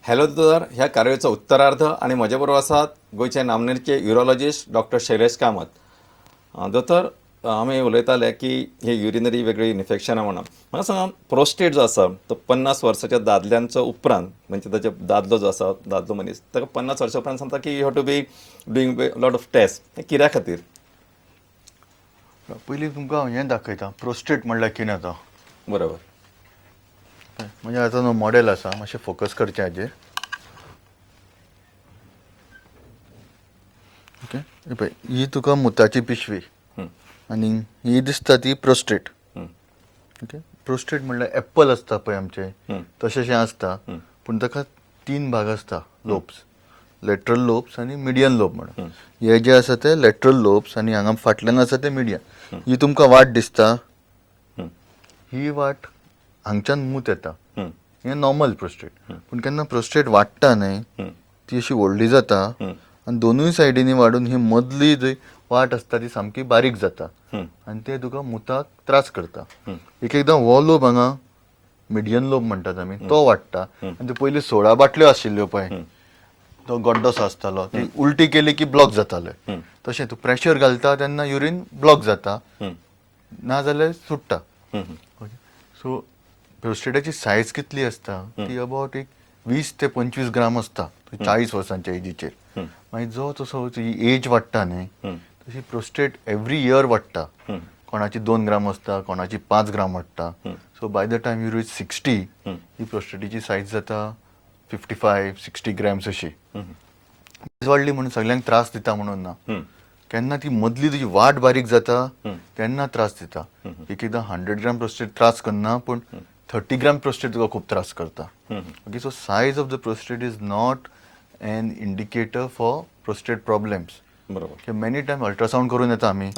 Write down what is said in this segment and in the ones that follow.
Hello दोतोर ह्या कार्यावळीचो उत्तरार्ध आनी म्हजे बरोबर आसात गोंयचे नामनेचे युरोलॉजिस्ट डॉक्टर शैलेश कामत. दोतोर, आमी उलयताले की हे युरिनरी वेगळी इन्फेक्शनां म्हणून. म्हाका सांगा, प्रोस्टेट जो आसा तो 50 वर्साच्या दादल्यांचो उपरांत, म्हणजे ताचे दादलो जो आसा, दादलो मनीस, ताका 50 वर्सां उपरांत सांगता की you have to be doing lot of test, हें कित्या खातीर? पयलीं तुमकां हांव हें दाखयता, प्रोस्टेट म्हणल्यार कितें आतां. म्हणजे आतां न्हू मॉडेल आसा, मातशें फोकस करचें हाजेर. ओके, ही पळय, ही तुका मुताची पिशवी आनी ही दिसता ती प्रोस्टेट. ओके, प्रोस्टेट म्हणल्यार एप्पल आसता पळय आमचें, तशेंशें आसता, पूण ताका तीन भाग आसता, लोब्स, लेटरल लोब्स आनी मिडियन लोब म्हणून. हे जे आसा ते लेटरल लोब्स आनी हांगा फाटल्यान आसा ते मिडियन. ही तुमकां वाट दिसता, ही वाट हांगच्यान मूत येता. हें नॉर्मल प्रोस्टेट. पूण केन्ना प्रोस्टेट वाडटा न्हय, ती अशी व्हडली जाता आनी दोनूय सायडींनी वाडून ही मदली जी वाट आसता ती सामकी बारीक जाता आनी ते तुका मुताक त्रास करता. एक एकदां हो लोब हांगा, मिडियन लोब म्हणटात आमी, तो वाडटा आनी ते पयलीं 16 बाटल्यो आशिल्ल्यो पळय, तो गड्डोसो आसतालो, ती उलटी केली की ब्लॉक जाताले. तशें तूं प्रेशर घालता तेन्ना युरीन ब्लॉक जाता, ना जाल्यार सुट्टा. ओके, सो प्रोस्टेटाची सायज कितली आसता ती अबावट एक 20 ते 25 ग्राम आसता 40 वर्सांच्या एजीचेर. मागीर जो तसो तुजी एज वाडटा न्ही, तशी प्रोस्टेट एवरी इयर वाडटा. कोणाची 2 ग्राम आसता, कोणाची 5 ग्राम वाडटा. So by the time you reach 60, ही प्रोस्टेटीची सायज जाता 55-60 ग्रॅम्स अशी. वाडली म्हणून सगल्यांक त्रास दिता म्हणून ना. केन्ना ती मदली तुजी वाट बारीक जाता तेन्ना त्रास दिता. एक एकदां 100 ग्राम प्रोस्टेट त्रास करना, पूण 30 ग्राम प्रोस्टेट तुका खूब त्रास करता. Okay, so size of the prostate is not an indicator for prostate problems. Many time ultrasound करून येता आमी,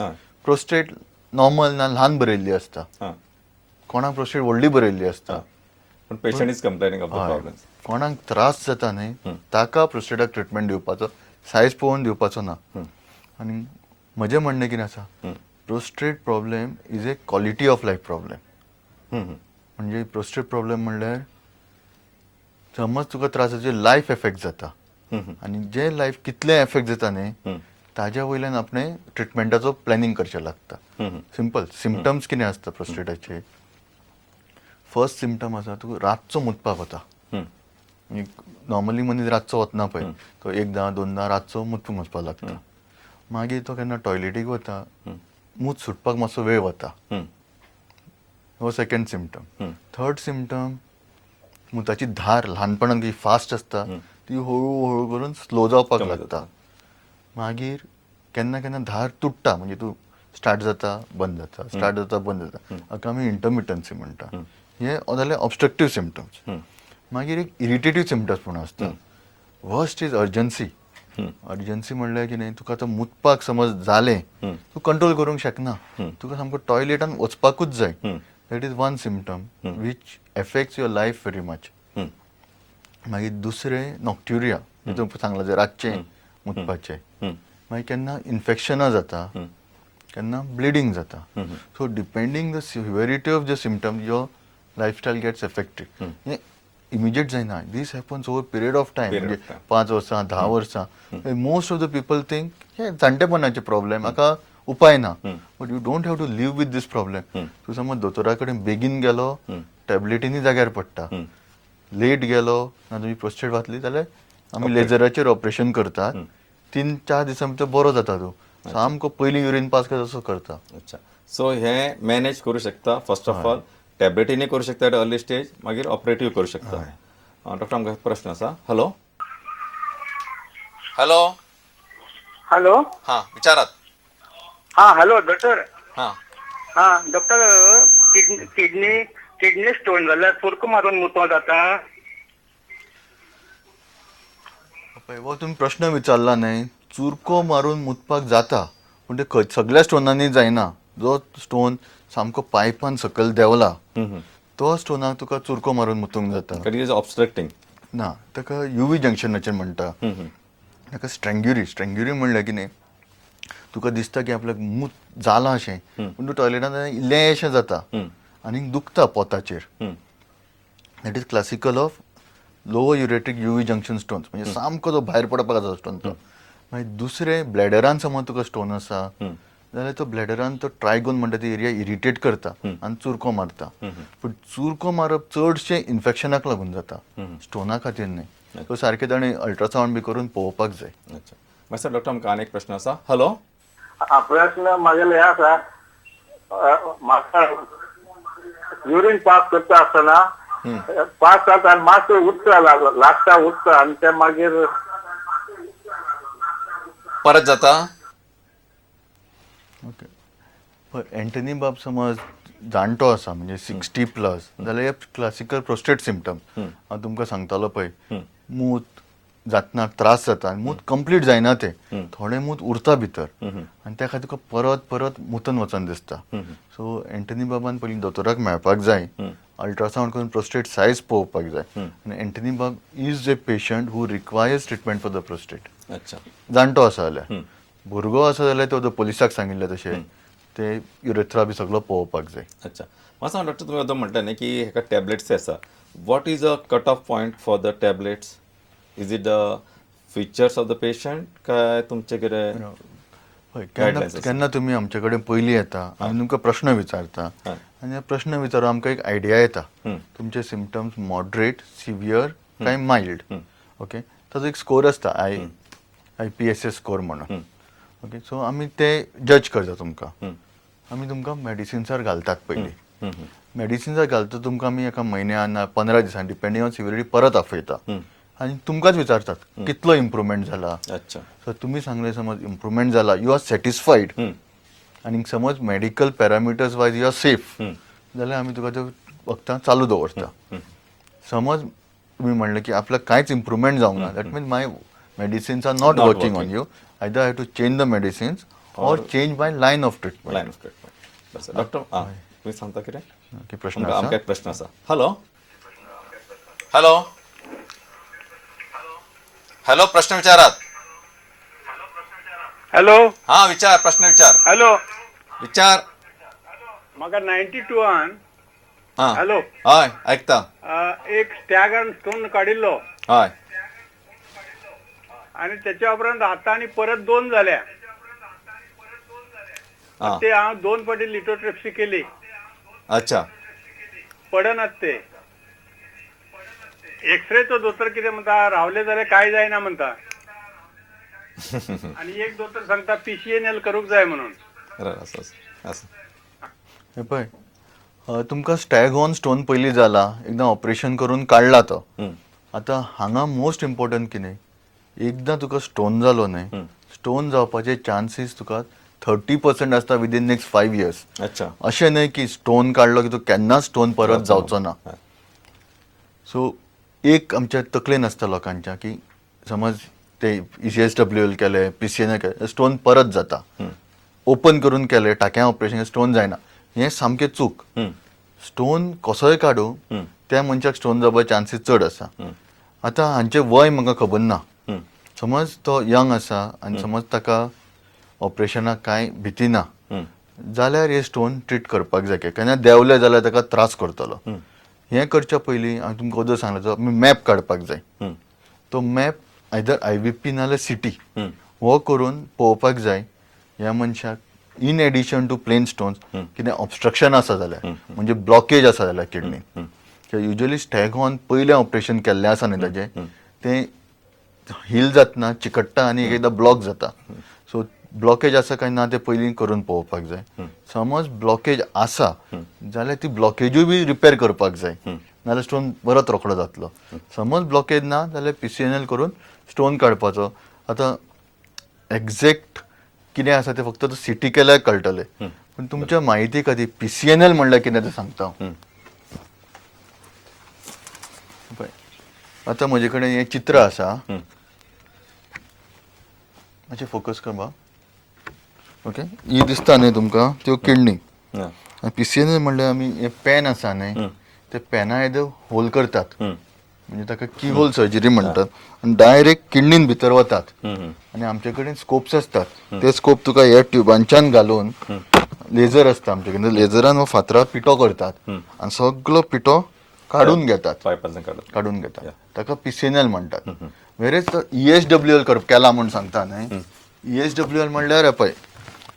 प्रोस्टेट नॉर्मल ना ल्हान बरयल्ली आसता, कोणाक प्रोस्टेट व्हडली बरयल्ली आसता. पूण patient is complaining of the problems. कोणाक त्रास जाता न्ही ताका प्रोस्टेटाक ट्रिटमेंट दिवपाचो, सायज पळोवन दिवपाचो ना. आनी म्हजें म्हणणें कितें आसा, prostate problem is a quality of life problem. म्हणजे प्रोस्टेट प्रॉब्लेम म्हणल्यार समज तुका त्रासाचे लायफ एफेक्ट जाता आनी जे लायफ कितलें एफेक्ट जाता न्ही ताज्या वयल्यान आपणें ट्रिटमेंटाचो प्लॅनिंग करचें लागता. सिंपल सिमटम्स कितें आसता प्रोस्टेटाचे? फर्स्ट सिमटम आसा, तुका रातचो मुतपाक वता. नॉर्मली मनीस रातचो वतना पळय, तो एकदां दोनदां रातचो मुतूंक वचपाक लागता. मागीर तो केन्ना टॉयलेटीक वता, मूत सुटपाक मातसो वेळ वता. हो सेकंड सिमटम. थर्ड सिमटम, मुताची धार ल्हानपणान जी फास्ट आसता ती हळू हळू करून स्लो जावपाक कमी लागता. जाता. मागीर केन्ना केन्ना धार तुट्टा, म्हणजे तूं स्टार्ट जाता बंद जाता, स्टार्ट जाता बंद जाता, हाका आमी इंटरमिटन्सी म्हणटा. हे जाले ऑबस्ट्रक्टीव सिमटम्स. मागीर एक इरिटेटीव सिमटम्स म्हणून आसता. Worst is urgency. Urgency म्हणल्यार कितें, तुका आतां मुतपाक समज जालें, तूं कंट्रोल करूंक शकना, तुका सामको टॉयलेटान वचपाकूच जाय. That is one symptom which affects your life very much. मागीर दुसरें नॉक्ट्युरिया, तुका सांगलां जें रातचें मुतपाचें. मागीर केन्ना इन्फेक्शनां जाता, केन्ना ब्लिडींग जाता. So depending the severity of the symptom, your lifestyle gets affected. हें इमिजिएट जायना, this happens over period of time. Period of म्हणजे time. 5 वर्सां, 10 वर्सां. Most of the people think हे जाणटेपणाचे प्रॉब्लेम, हाका उपाय ना. But you don't have to live with this problem. तूं समज दोतोरा कडेन बेगीन गेलो, टॅबलेटींनी जाग्यार पडटा. लेट गेलो ना, तुजी प्रोस्टेट वाचली जाल्यार आमी लेझराचेर ऑपरेशन करतात, 3-4 दिसां भितर बरो जाता. तूं सामको पयलीं युरीन पास करता तसो करता. अच्छा, सो हे मॅनेज करूं शकता, फर्स्ट ऑफ ऑल टॅबलेटीनी करूं शकता एट अर्ली स्टेज, मागीर ऑपरेटीव करूं शकता. डॉक्टर, आमकां प्रश्न आसा. Hello, hello. हॅलो. हां, विचारात. हा, हॅलो डॉक्टर. हां. हा doctor, kidney kidney kidney stone जाल्यार चुरको मारून मुतो जाता? पळय, हो तुमी प्रश्न विचारला न्हय, चुरको मारून मुतपाक जाता, पूण ते खंय सगळ्या स्टोनांनी जायना. जो स्टोन सामको पायपान सकयल देंवला तो स्टोनाक तुका चुरको मारून मुतूंक जाता. It is obstructing. ना, ताका युवी जंक्शनाचेर म्हणटा. ताका स्ट्रँग्युरी. स्ट्रँग्युरी म्हणल्यार कितें, तुका दिसता की आपल्याक मूत जालां अशें, पूण तूं टॉयलेटान इल्लेंशें जाता आनी दुखता पोताचेर. That is classical of Lower ureteric UV junction stones, म्हणजे सामको तो भायर पडपाक आसा स्टोन तो. मागीर दुसरें, ब्लॅडरान समज तुका स्टोन आसा जाल्यार तो ब्लॅडरान तो ट्रायगोन म्हणटा ती एरिया इरिटेट करता आनी चुरको मारता. पूण चुरको मारप चडशें इन्फेक्शनाक लागून जाता, स्टोना खातीर न्हय. सो सारकें ताणें अल्ट्रासावंड बी करून पळोवपाक जाय. अच्छा, मातसो डॉक्टर, आमकां आनी एक प्रश्न आसा. हॅलो. हा, प्रश्न म्हागेले हे आसा, म्हाका युरीन पास करता आसतना पास जाता आनी मातसो उदका लागता उदका आनी ते मागीर परत जाता. ओके, पळय एंटनी बाब, समज जाणटो आसा, म्हणजे 60+ जाल्यार हे क्लासिकल प्रोस्टेट सिमटम हांव तुमकां सांगतालो पळय, मूत जातना त्रास जाता आनी मूत कंप्लीट जायना, ते थोडें मूत उरता भितर आनी त्या खातीर तुका परत परत मुतन वचन दिसता. सो एंटनी बाबान पयलीं दोतोराक मेळपाक जाय, अल्ट्रासावंड करून प्रोस्टेट सायज पळोवपाक जाय आनी एंटनी बाब is a patient who requires treatment for the prostate. जाणटो आसा जाल्यार. भुरगो आसा जाल्यार तो पोलिसाक सांगिल्लें तशें ते युरेथ्रा बी सगळो पळोवपाक जाय. अच्छा, म्हाका सांग डॉक्टर, तुमी आतां म्हणटा न्ही की हेका टॅबलेट्स आसा. What is a cut off point for the tablets? Is it the features of the patient काय तुमचें कितें हय, केन्ना guidelines आसा? केन्ना तुमी आमचे कडेन पयलीं येता, आमी तुमकां प्रश्न विचारता आनी हे प्रश्न विचारून आमकां एक आयडिया येता तुमचे सिमटम्स मॉडरेट, सिवियर काय मायल्ड. ओके, ताजो एक स्कोर आसता, IPSS score म्हणून. ओके, सो आमी ते जज करता तुमकां. आमी तुमकां मेडिसिन्सार घालतात पयलीं. मेडिसिन्सार घालता तुमकां आमी एका म्हयन्यान ना 15 दिसांनी, डिपेंडींग ऑन सिविरिटी, परत आपयता आनी तुमकांच विचारतात कितलो इम्प्रुवमेंट जाला. सो तुमी सांगले समज इम्प्रुवमेंट जाला, you are satisfied आनी समज medical parameters wise you are safe जाल्यार आमी तुका त्यो वखदां चालू दवरता. समज तुमी म्हणलें की आपल्याक कांयच इम्प्रुवमेंट जावंक ना, that means my medicines are not Not working on you, either I have to change the medicines or change my line of treatment. Line of treatment. Bus doctor, आं, तुमी सांगता कितें? प्रश्न आमकां आसा? आमकां एक प्रश्न आसा. हॅलो, हॅलो, हॅलो, प्रश्न विचारात. हॅलो. हा, विचार, प्रश्न विचार. हॅलो. विचार. म्हाका 92 आन हॅलो. हय, ऐकता. एक स्टॅगान स्टोन काडिल्लो आनी त्याच्या उपरांत आता आनी परत दोन जाल्या. ते हांव दोन फावटी लिटोट्रिप्सी केली. पडनात ते. एक्सरेचो दोतोर कितें म्हणटा, रावले जाल्यार काय जायना म्हणटा आनी एक दोतोर सांगता पीसीएनएल करूंक जाय म्हणून. बरं, असं असं असं. हे पळय, तुमकां स्टॅग ऑन स्टोन पयलीं जाला, एकदां ऑपरेशन करून काडला तो. आतां हांगा मोस्ट इम्पॉर्टंट कितें, एकदां तुका स्टोन जालो न्हय, स्टोन जावपाचे चान्सीस तुका 30% आसता विदीन नेक्स्ट 5 इयर्स. अशें न्हय की स्टोन काडलो की तूं केन्नाच स्टोन परत जावचो ना. सो एक आमच्या तकलेन आसता लोकांच्या की समज ते ECSWL केले, PCNL केले, स्टोन परत जाता, ओपन करून केले, टाक्या ऑपरेशन, स्टोन जायना, हें सामकें चूक. स्टोन कसोय काडूं, त्या मनशाक स्टोन जावपाचे चान्सीस चड आसा. आतां हांचें वय म्हाका खबर ना. समज तो यंग आसा आनी समज ताका ऑपरेशनाक कांय भिती ना जाल्यार हे स्टोन ट्रीट करपाक जाय. केन्ना देंवले जाल्यार ताका त्रास करतलो. हें करच्या पयलीं हांवें तुमकां अदोर सांगलें, तो आमी मॅप काडपाक जाय. तो मॅप आयदर IVP नाल्यार CT हो करून पळोवपाक जाय ह्या मनशाक in addition to plain stones कितें ऑबस्ट्रक्शन आसा जाल्यार, म्हणजे ब्लॉकेज आसा जाल्यार किडनीन. युजली स्टॅगॉन पयलें ऑपरेशन केल्लें आसा न्ही ताजें, तें हील जातना चिकट्टा आनी एक एकदां ब्लॉक जाता. सो ब्लॉकेज आसा काय ना तें पयलीं करून पळोवपाक जाय. समज ब्लॉकेज आसा जाल्यार ती ब्लॉकेजूय बी रिपेर करपाक जाय, नाजाल्यार स्टोन परत रोखडो जातलो. समज ब्लॉकेज ना जाल्यार PCNL करून स्टोन काडपाचो. आतां एग्जॅक्ट कितें आसा तें फक्त CT केल्यार कळटलें, पूण तुमच्या म्हायती खातीर PCNL म्हणल्यार कितें तें सांगता हांव. पळय, आतां म्हजे कडेन हें चित्र आसा. मातशें फोकस कर बा. ओके, ही दिसता न्ही तुमकां त्यो किडनी. आनी PCNL म्हणल्यार आमी हें पेन आसा न्ही, ते पेना येदो होल करतात, म्हणजे ताका की होल सर्जरी म्हणटात, आनी डायरेक्ट किडनीन भितर वतात. आनी आमचे कडेन स्कोप्स आसतात, ते स्कोप तुका ह्या ट्युबांच्यान घालून, लेझर आसता आमचे कडेन, लेझरान हो फातरा पिठो करतात आनी सगलो पिठो काडून घेतात. पायपांतल्यान काडून. काडून घेतात, ताका पीसीएनएल म्हणटात. वेरेज तो ईएसडब्ल्यूएल कर केला म्हूण सांगता न्हय, ईएसडब्ल्यूएल म्हणल्यार हे पळय,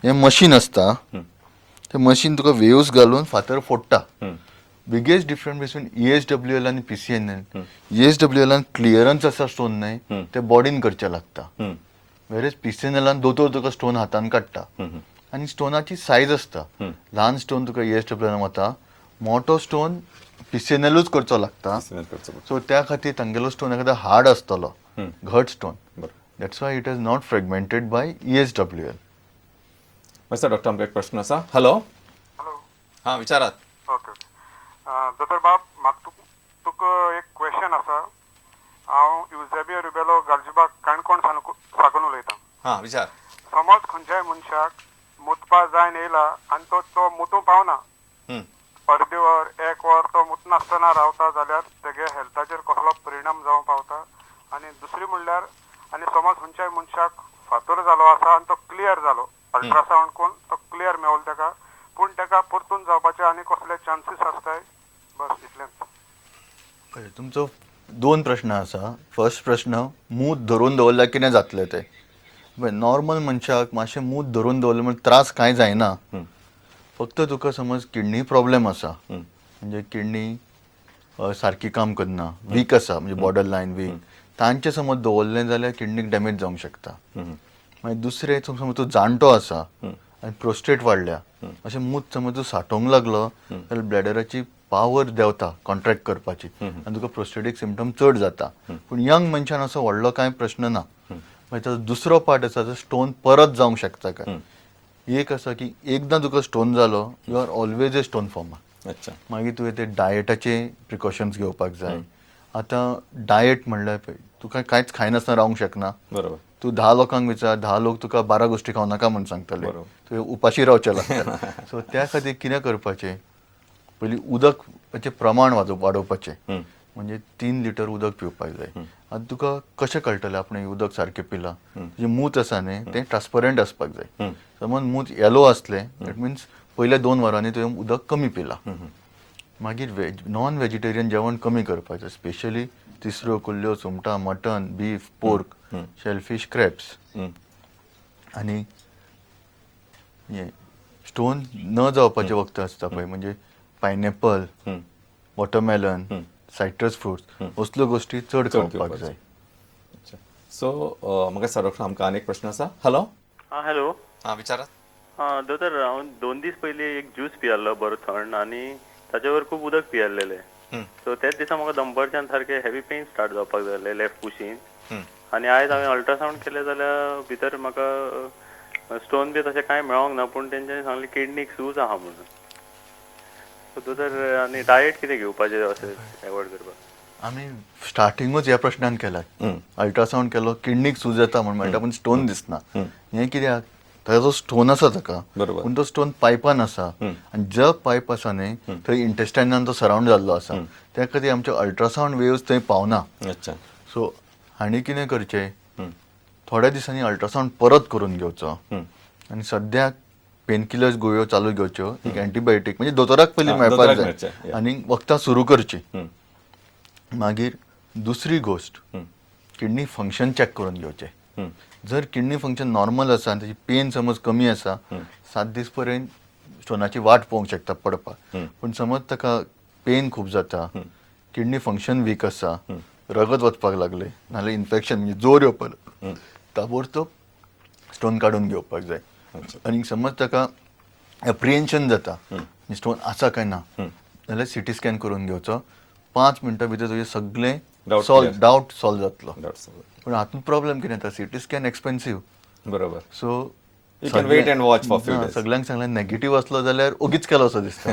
हें मशीन आसता, तें मशीन तुका वेव्स घालून फातर फोडटा. बिगेस्ट डिफरन्स बिटवीन ईएसडब्ल्यूएल आनी पीसीएनएल, ईएसडब्ल्यूएलान क्लियरन्स आसा स्टोन न्हय, ते बॉडीन करचें लागता. वेरेज पीसीएनएलान दोतोर तुका स्टोन हातान काडटा आनी स्टोनाची सायज आसता. ल्हान स्टोन तुका ईएसडब्ल्यूएलान वता, मोटो स्टोन पीसीएनएलूच करचो लागता. PCNL करचो पडटा. सो त्या खातीर तांगेलो स्टोन एखादो हार्ड आसतलो, घट स्टोन. बरोबर. That's why it is not fragmented by ESWL. मातसो डॉक्टर, आमकां एक प्रश्न आसा. हॅलो. हॅलो. हां, विचारात. ओके ओके, दोतोर बाब, म्हाका तुका एक क्वेश्चन आसा. हांव युजेबियो रिबेलो, गालजीबाग, काणकोण साकून उलयतां. हां, विचार. समज खंयच्याय मनशाक मुतपा जायन येयला आनी तो तो मुतूं पावना, अर्दे वर, एक वर तो मुतनासतना रावता जाल्यार तेगे हेल्थाचेर कसलो परिणाम जावंक पावता? आनी दुसरी म्हणल्यार, आनी समज खंयच्याय मनशाक फातर जालो आसा आनी तो क्लियर जालो, अल्ट्रासावंड करून तो क्लियर मेवलो ताका, पूण ताका परतून जावपाचे आनी कसले चान्सीस आसताय? बस इतलेंच. पळय, तुमचो दोन प्रश्न आसा. फर्स्ट प्रश्न, मूत धरून दवरल्यार कितें जातलें तें. पळय, नॉर्मल मनशाक मातशें मूत धरून दवरलें म्हण त्रास कांय जायना. फक्त तुका समज किडनी प्रॉब्लेम आसा, म्हणजे किडनी सारकी काम करना, वीक आसा, म्हणजे बॉर्डर लायन वीक, तांचे समज दवरलें जाल्यार किडनीक डॅमेज जावंक शकता. मागीर दुसरें, समज तूं जाणटो आसा आनी प्रोस्टेट वाडल्या, अशें मूत समज तूं साठोवंक लागलो जाल्यार ब्लॅडराची पावर देंवता कॉन्ट्रॅक्ट करपाची आनी तुका प्रोस्टेटीक सिमटम चड जाता. पूण यंग मनशान असो व्हडलो कांय प्रश्न ना. मागीर ताजो दुसरो पार्ट आसा, जो स्टोन परत जावंक शकता काय. एक आसा की एकदां तुका स्टोन जालो, you are always a stone former. मागीर तुवें ते डायटाचे प्रिकॉशन्स घेवपाक जाय. आतां डायट म्हणल्यार पळय, तुका कांयच खायनासतना रावंक शकना. तूं 10 लोकांक विचार, 10 लोक तुका 12 गोश्टी खावं नाका म्हूण सांगतले. तुवें उपाशी रावचें लागता. सो त्या खातीर कितें करपाचें, पयलीं उदकाचें प्रमाण वाडोवपाचें, म्हणजे 3 लिटर उदक पिवपाक जाय. आतां तुका कशें कळटलें आपणें उदक सारकें पिलां? तुजें मूत आसा न्ही, तें ट्रान्सपरंट आसपाक जाय. समज मूत येलो आसलें, that means पयल्या 2 वरांनी तुवें उदक कमी पिलां. मागीर वेज, नॉन वेजिटेरियन जेवण कमी करपाचें, स्पेशली तिसऱ्यो, कुल्ल्यो, सुंगटां, mutton, beef, pork, shellfish, crabs. आनी हें स्टोन न जावपाचें वखद आसता पळय, म्हणजे पायनएपल, वॉटरमेलन, सायट्रस फ्रुट्स, असल्यो गोश्टी चड खावपाक घेवपाक जाय. अच्छा, सो म्हाका दिसता डॉक्टर, आमकां आनी एक प्रश्न आसा. हॅलो. हां, हॅलो. हां, विचारात. हां दोतोर, हांव 2 दीस पयलीं एक ज्यूस पियाल्लो बरो थंड आनी ताचे खूब उदक पियाल्लेलें. सो त्याच दिसा म्हाका दनपारच्यान सारकें हेवी पेन स्टार्ट जावपाक जालें लेफ्ट कुशीन आनी आयज हांवें अल्ट्रासावंड केलें जाल्यार भितर म्हाका स्टोन बी तशें कांय मेळोंक ना, पूण तेंच्यांनी सांगलें किडनीक सूज आहा म्हणून. सो दोतोर, आनी डायट कितें घेवपाचें अशें एवॉयड करपाक? आमी स्टार्टिंगूच ह्या प्रश्नान केला. अल्ट्रासावंड केलो, किडनीक सूज येता म्हूण मेळटा, पूण स्टोन दिसना. हें कित्याक? ताजो स्टोन आसा ताका, पूण तो स्टोन पायपान आसा आनी जो पायप आसा न्ही, थंय इंटेस्टायनान तो सरावंड जाल्लो आसा. त्या खातीर आमचे अल्ट्रासावंड वेव्स थंय पावना. सो हांणी कितें करचें, थोड्या दिसांनी अल्ट्रासावंड परत करून घेवचो आनी सद्याक पेनकिलर्स गुळयो चालू घेवच्यो, एक अँटीबायोटीक, म्हणजे दोतोराक पयलीं मेळपाक दोतोराक जाय मेळचें, yeah. आनी वखदां सुरू करची. मागीर दुसरी गोश्ट, किडनी फंक्शन चॅक करून घेवचें. जर किडनी फंक्शन नॉर्मल आसा आनी ताची पेन समज कमी आसा, 7 दीस पर्यंत स्टोनाची वाट पळोवंक शकता पडपाक. पूण समज ताका पेन खूब जाता, किडनी फंक्शन वीक आसा, रगत वचपाक लागलें, नाजाल्यार इन्फेक्शन म्हणजे जोर येवपाक, ताबडतोब स्टोन काडून घेवपाक जाय. आनी समज ताका एप्रिहेन्शन जाता स्टोन आसा काय ना, जाल्यार सिटी स्कॅन करून घेवचो. 5 मिनटां भितर तुजें सगळें Doubt solve clear. Doubt solve जातलो. Doubt solve. पूण हातूंत प्रॉब्लेम कितें जाता, CT scan expensive. So You can wait and watch for few days. सगळ्यांक सांगलें, नेगेटीव आसलो जाल्यार ओगीच केलो असो दिसता.